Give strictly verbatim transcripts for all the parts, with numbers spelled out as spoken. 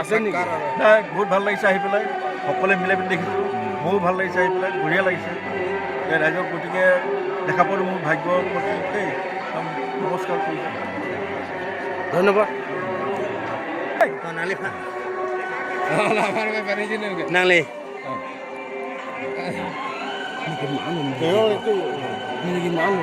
আছে নেকি? নাই, বহুত ভাল লাগিছে আহি পেলাই, সকলোৱে মিলাই পেলাই দেখিছোঁ, বহুত ভাল লাগিছে আহি পেলাই, বঢ়িয়া লাগিছে। এই ৰাইজক গতিকে দেখা পোৱাটো মোৰ ভাগ্য, নমস্কাৰ কৰিছোঁ। ধন্যবাদ। Nangli. Nangli ke mano? Nangli ke mano?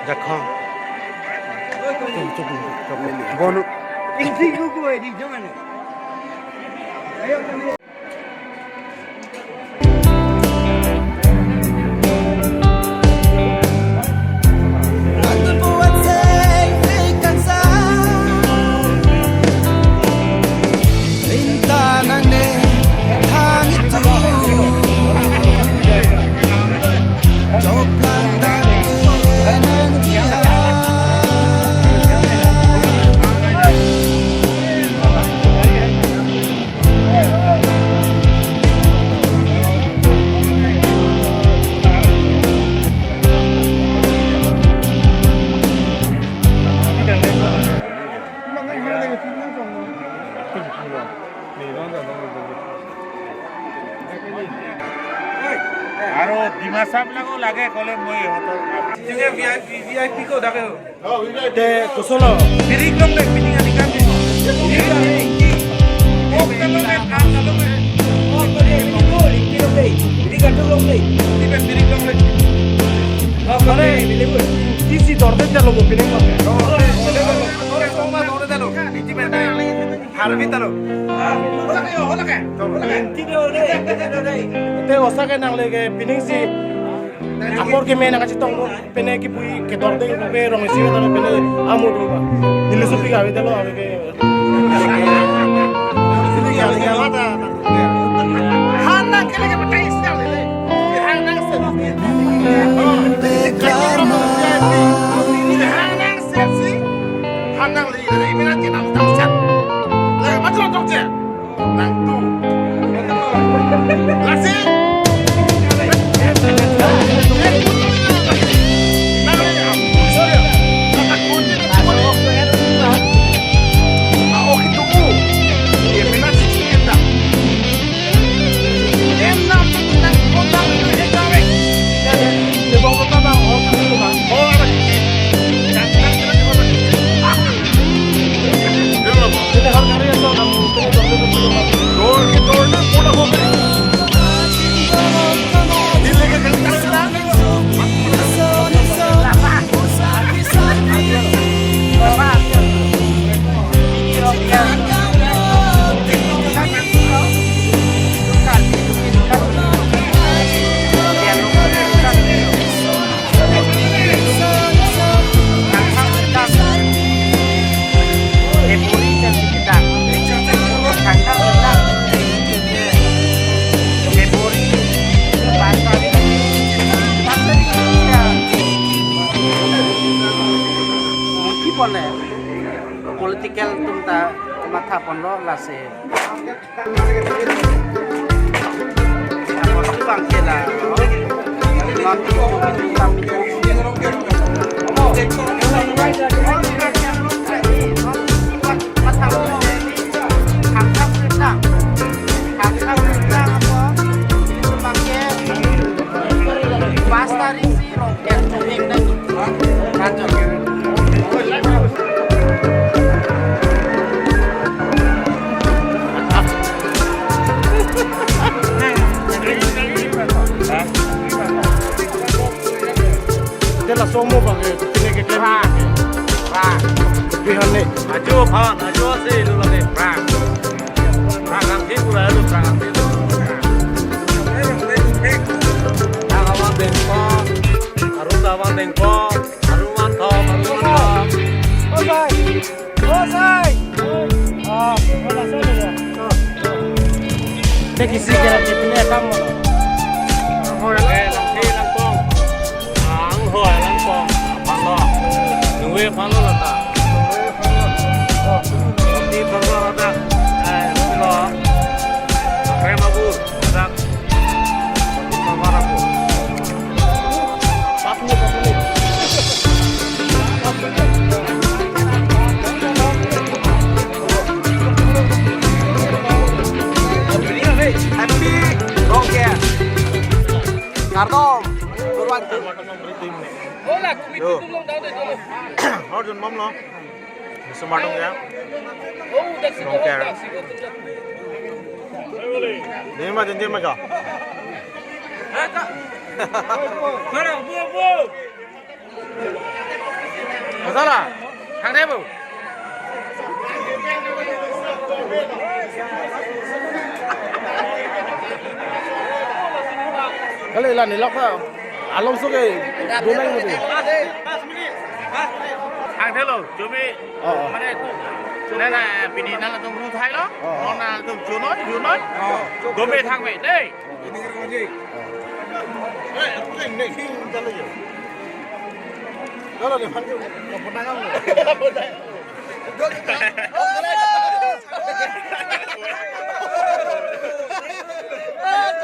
Jakha. Bonu. Aro Dimasa bilako lage kole moi hoto. Jine V I P, V I P ko dake ho. Te kusono. Birik longle, biring adikam di. Ok, longle, ah, longle. Ok, longle, biring longle. Biring longle. Mane, isi dorde jalo bo biring longle. Harbi talo. Te osa ke nangle ke pining si. Apor ke mena kachetong lo, pene kipu ke dorde ke pe rong isi ke talo pene amu tu ba. Neli supi ka ave talo ave ke. Hana ke lagi pakai style le. Hana se. Hana se si. Hana le, le mina ke nam tang chat. Le, macam tu je. Nang tu. Lasi. Political atum ta matha ponlo lasi. Dela somo bang, eh, pine ke klem. Pra. Pra. Bihan ni. Ajo phan, ajo ase lo lage. Pra. Pra kang thi pura lo, pra kang thi. Pra kang thi pura. Arun da abang dengpo, arun vanthom, arun vanthom. Oh, sai. Oh, sai. Oh, oh, la sai ya. Te kisi kera ke pine kam mo. Ang hoi lang, eh, lang thi lang pong. Ang hoi lang pong. Vanthom. Nungwe vanthom lata. Ti vanthom lata. Eh, lo. Krem abur. Lata. Hor jun bom lo. Sumar dong ya. Rongker. Dima din dima ka. Mana bu bu. Masala. Thang deh bu. Kali la nilok na. Along suke. Dunang mati. Thang thelo, jome, oh, oh, mane ku. Nana pini nana tung ru thai lo. Oh, oh. Nana tung junoi, junoi. Oh. Jome thang me, dei. Pini ngerong aja. Oh. Eh, aku kan naik hing jalan aja. Kalau dia panggil, nggak pernah kamu.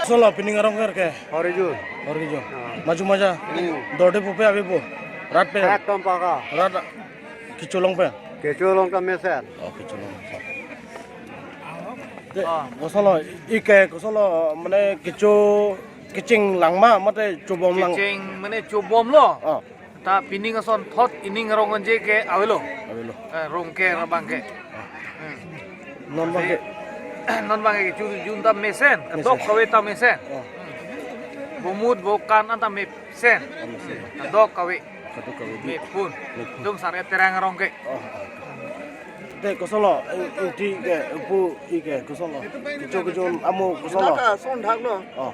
Solo pining arong ker ke? Hor ijun. Hor ijun. Ah. Maju maja. Hmm. Dorde pupe ave po. Rat pen. Ekdom paka. Rat kecho long pen. Kecho long ta mesen. Oh, kecho long. Te, ah, kosolo, ike, kosolo, mane kecho, kecheng lang ma, mate chobom lang. Kecheng, mane chobom lo. Ah. Ta pining ason thot ining arong anje ke avelo. Avelo. Eh, Rongker abang ke. Ah. Hmm. Non abang ke? Non abang ke chu jun ta mesen, mesen. Dok kave ta mesen. Ah. Hmm. Bomut bokan anta mesen. Ah, mesen. Dok kave. Kadokave di. Mephun. Mephun. Dum sar-et terang arong ke. Oh. Te kosolo, eh, eh, ti ke, pu, i ke, kosolo. Kecho kecho amo kosolo. Nata son thak lo. Oh.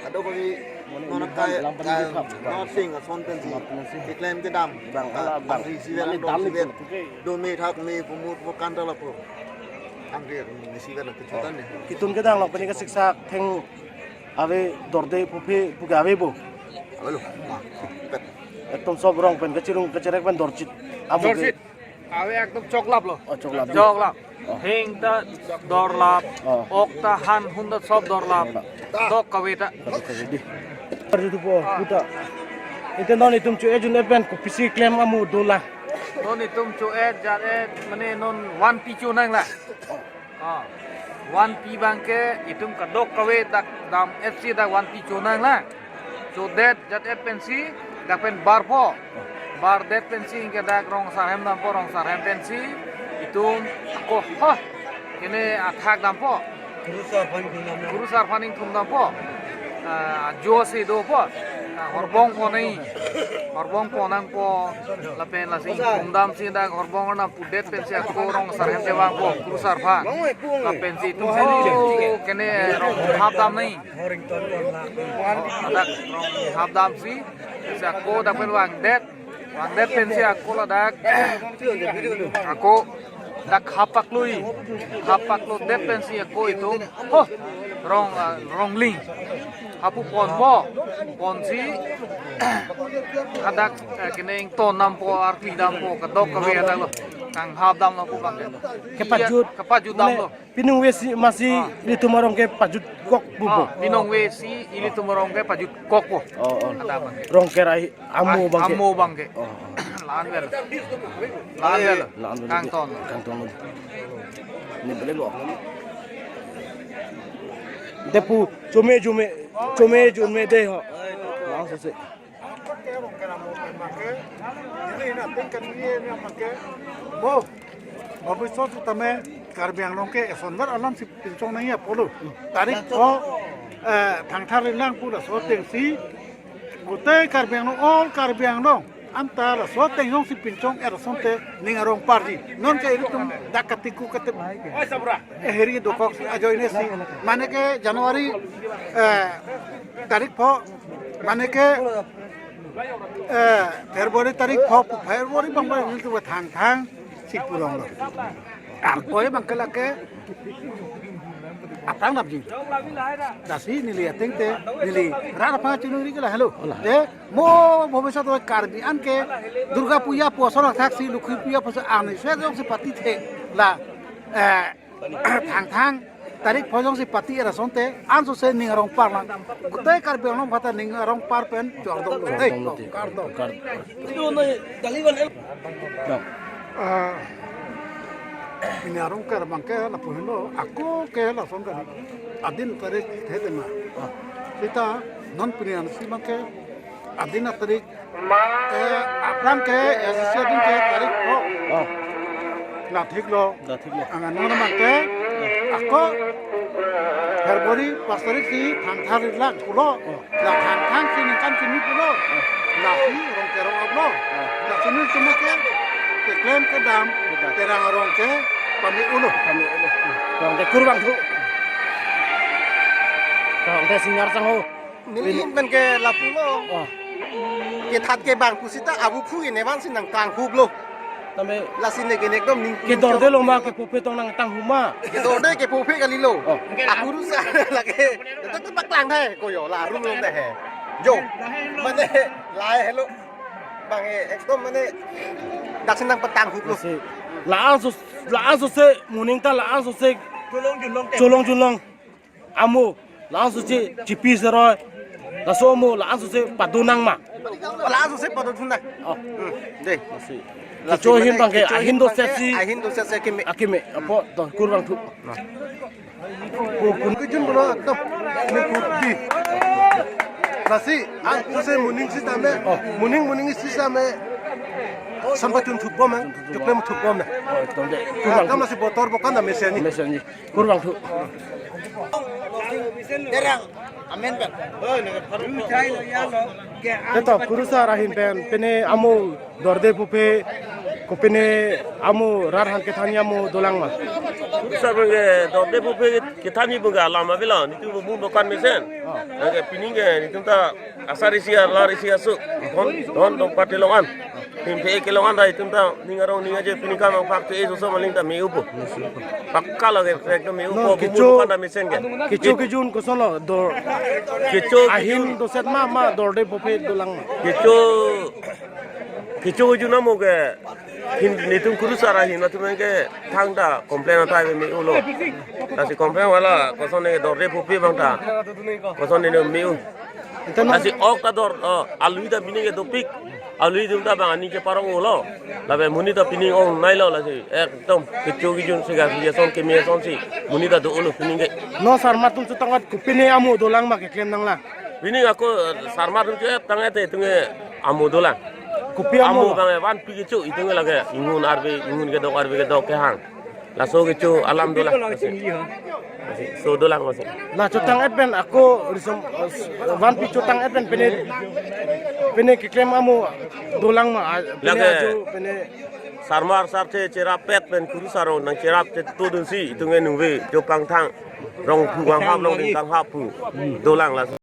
Kadokave, mane non ini kai, lam pen kai, di thap, bang. Nothing, son pensi. Nothing si. Keklem kedam. Bang, ah, ala bang. Amri sivel, mane dam si vet. Itu, oke. Dome thak me pumut mo kanta lapo. Angkir, me sivel la kechutan ne. Kitun kedang lo, pini ke siksak theng ave dorde pupe puke ave bo. Ave lo. Ah, pet. Ekdom sob rong pen kachirung kachirek pen dorchit. Amo ke. Dorchit. Ave ekdom choklap lo. Oh, choklap. Choklap. Oh. Heng ta dorlap. Oh. Ok ta han hun ta sob dorlap. Dorlap. Dok kave ta. Kadokave di. Arju tu po, ah, puta. Ite non itum cho-et jun-et pen kopisi klem amo dolang. Non itum cho-et jat-et mane non vanpi chonang la. Oh. Ah, vanpi abang ke itum kadokave dak dam F C dak vanpi chonang la. Chodet jat-et pensi dak pen barpo. Bardet pensi ke dak rong sarhem dampo, rong sarhem pensi itum ako ho. Kene athak dampo. Kurusar phan ingthum dampo. Kurusar phan ingthum dampo. Ah, ajo si dopo. Ah, horbong ponnoi. Horbong ponnangpo. Lapen lasi ingthum damsi dak horbong arnam pudet pensi ako rong sarhem kevangpo, kurusar phan. Lapensi itum, oh, kene rong hap damnoi. Dak rong hap damsi, si ako dak pen vangdet. Vangdet pensi ako ladak. Ako dak hap paklui. Hap pakludet pensi ako itum. Ho, rong, ah, rongling. Hapu ponpo, ponsi hadak, eh, kene ington dampo, arpi dampo, kadokave hadak lo. Kanghap damlo pu abang ke. Kepajut. Iya, kepajut damlo. Mane, pinong ave si masi, ah, ilitum arong ke pajutkok pu po. Ah, pinong ave si ilitum arong ke pajutkok po. Oh, oh. Hadak abang ke. Rongker ai amo, ah, abang ke. Amo abang ke. Oh, oh. La-an ave lo. La-an ave lo. La-an ave lo. Kangton. Kangton lo. Ini beli lo. Te pu, chome chome, chome chome dei ho. Langsung si. Bo, bhabishyot tame Karbi Anglong ke esonver alam si pinchong nangji apotlo. Tarik pho, eh, Thangthar ri lang pu laso atengsi, gotei Karbi Anglong, all Karbi Anglong anta laso ateng jongsi pinchong-et asonte ning arong parji. Non ke ilitum dak katiku katip, eh, heri dokok si ajoine si. Mane ke January, eh, tarik pho, mane ke, eh, February tarik pho, February abang abang ilitum Thangthang si pulonglo. Ako abang ke lake aphrang damji. Lasi neli ateng te, neli rat aphan chunung ri ke lahelo. Ola. Te mo bhabishyot Karbi an ke Durga Puja pu ason athak si, Lokhi Puja pu ason, arnivek jongsi party the la, eh, Thangthang tarik pho jongsi party-et asonte, ansose ning arong parlang. Gotei Karbi Anglong aphanta ning arong par pen chordom lo. Chordom lo. Kardom. Kardom. Dong. Ah, pini arong ker abang ke lapu henlo, ako ke lason kali. Adin tarik the tema. Ah. Seta non pini ansi abang ke adin tarik Eh, aphrang ke S S C adin ke tarik ko. Oh. La thik lo. La thik lo. Angan mo naman ke. Ako February pas tarik si thangthar lang pulo. Oh. La thangthar si ningkan sini pulo. Oh. Lasi rong kerong aplo. Oh. Lasi nelitum ke keklem kedam. Kedam. Terang rong ke pame-ulo. Pame-ulo. Rong ke kurvangthu. Rong ke singar sang ho. Neli pen ke lapulo. Oh. Kethat ke bang pusita abu phu ke nevan si nangtanghup lo. Tame lasi ne ke ekdom ning kedorde lo ma, kepuphe tong nangtanghup ma. Kedorde kepuphe kalilo. Oh. Akurusar lake. Itu tuh paklang deh koyo larum lo deh. Jo. Mane lai helo. Bang eh ekdom mane dak si nangpatanghup lo. Lasi la-an so, la-an so se moning ta la-an so se cholong cholong. Cholong cholong. Amo, la-an so si chipi seroi. Laso amo, la-an so si padonang ma. La-an so si padonang. Oh. Hmm, deh. Lasi. Kecho ahin bang ke, kecho ahin doset si. Ahin doset si akeme. Akeme, apo, to, kurvangthu. Ko kun kejun bono, to. Ni kuti. Lasi, ah, so si moning sitame. Oh. Moning, moning sitame. Sampai tun thupbom, eh. Keklem thupbom, eh. Oh, to, deh. Ah, kurvangthu. Kam lasi botor bokan na mesen ni. Mesen ni. Kurvangthu. Derang, amen kan? Teto, kurusar ahin pen, pine amo dorde puphe, kopine amo rat aphan kethanji amo dolang ma? Kurusar pen ke dorde puphe kethanji pen ke alam avelo, nelitum bun bokan mesen. Oh. Anke pining ke, nelitum ta asar isi, alar isi aso, don, don, don pati longan. Tim pe kelongan dai itum ta ning arong ning aje pining kam angpak te-e soso maling ta me-upo. Pakka lage ekdom me-upo. No, kecho, bumu dukan ta mesen ke. Kecho kejun koson lo dor. Kecho ahin kejun doset ma, ma dorde puphe dolang ma. Kecho, kecho kejun amo ke hin nelitum kurusar ahin atum ke thangta complain atai me-ulo. Lasi complain wala koson ne dorde puphe bang ta. Koson ne me-u. Lasi ok ta dor, oh, alui ta pining ke dopik. Alui atum ta bang aning cheparong-ulo. Lapen monit ta pining ong nailo lasi. Ekdom kecho kejun si ga si ason keme ason si. Monit ta do-ulo pining ke. No sarmat atum chotang-et kopine amo dolang ma keklem nanglang? Pining ako, eh, sarmat atum chotang-et te itum ke amo dolang. Kopi amo? Amo bang, eh, vanpi kecho itum ke lake. Ingun arve, ingun kedok arve kedok kehang. Laso kecho alam dolang. Lasi, so dolang lasi. La chotang-et pen ako risom, eh, vanpi chotang-et pen pine, pine keklem amo dolang ma, ah, pine lake ajo, pine. Sarmar sarthe cherapet pen kurusar aron nangcherap chetudun si itum ke nungve jo kangthang rong phu kanghap rong ding kanghap phu dolang laso.